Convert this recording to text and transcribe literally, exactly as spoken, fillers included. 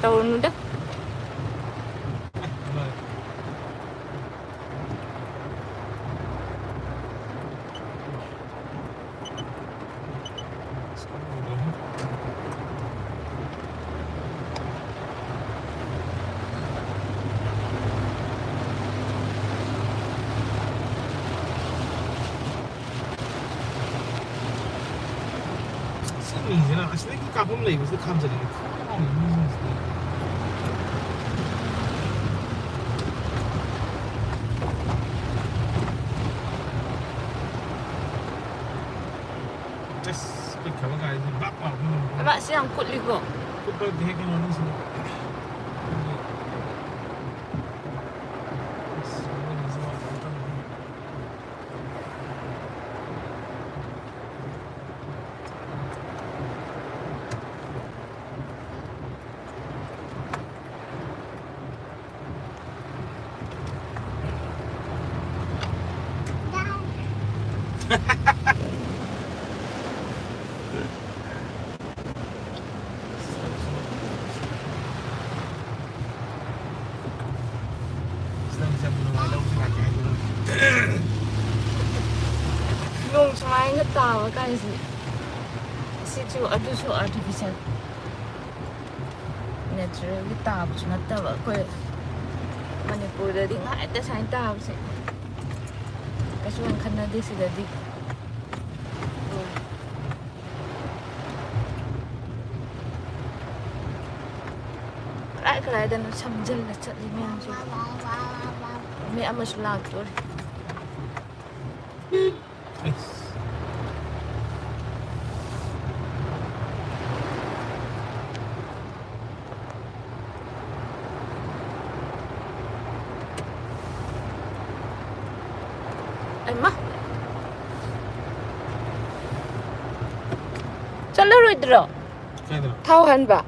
ꯇꯧꯔꯨꯅꯨꯗ꯫ ꯁꯤ ꯃꯤꯁꯤꯅ ꯑꯁꯤꯗꯒꯤ ꯀꯥꯞꯐꯝ ꯂꯩꯕꯁꯤꯗ ꯈꯥꯝꯖꯜꯂꯤꯅꯦ꯫ ꯈꯥꯝꯃꯤ ꯃꯤꯁꯤꯡꯁꯤꯗꯤ꯫ ꯑꯁ, ꯈꯨꯠ ꯈꯕ ꯀꯥꯏꯁꯦ ꯕꯥꯛ ꯕꯥꯛ ꯕꯥꯛ꯫ ꯑꯕ, ꯑꯁꯤ ꯌꯥꯝ ꯀꯨꯠꯂꯤꯀꯣ꯫ ꯀꯨꯠꯄ ꯅꯠꯇꯦꯍꯦ, ꯀꯩꯅꯣꯅꯤ ꯁꯤꯗꯤ꯫ ꯑꯁ, ꯃꯣꯏꯅꯤꯁꯨ ꯌꯥꯝ ꯀꯟꯅ ꯅꯣꯡ ꯁꯨꯃꯥꯏꯅ ꯇꯥꯕ ꯀꯥꯟꯁꯦ, ꯁꯤꯁꯨ ꯑꯗꯨꯁꯨ artificial꯫ Naturally ꯇꯥꯕꯁꯨ ꯅꯠꯇꯕ꯫ ꯑꯩꯈꯣꯏ ꯃꯅꯤꯄꯨꯔꯗꯗꯤ ꯉꯥꯏꯇ ꯁꯨꯃꯥꯏꯅ ꯇꯥꯕꯁꯦ ꯀꯩꯁꯨ ꯌꯥꯝ ꯈꯟꯅꯗꯦ ꯁꯤꯗꯗꯤ꯫ ꯀꯗꯥꯏ ꯀꯗꯥꯏꯗꯅꯣ ꯁꯝꯖꯜꯂ ꯆꯠꯂꯤ ꯃꯌꯥꯝꯁꯦ꯫ ꯃꯤ ꯑꯃꯁꯨ ꯂꯥꯛꯇꯣꯔꯦ꯫ ꯑꯩꯃ꯫ ꯆꯠꯂꯔꯣꯏꯗ꯭ꯔꯣ? ꯀꯥꯏꯗꯅꯣ? ꯊꯥꯎ ꯍꯥꯟꯕ?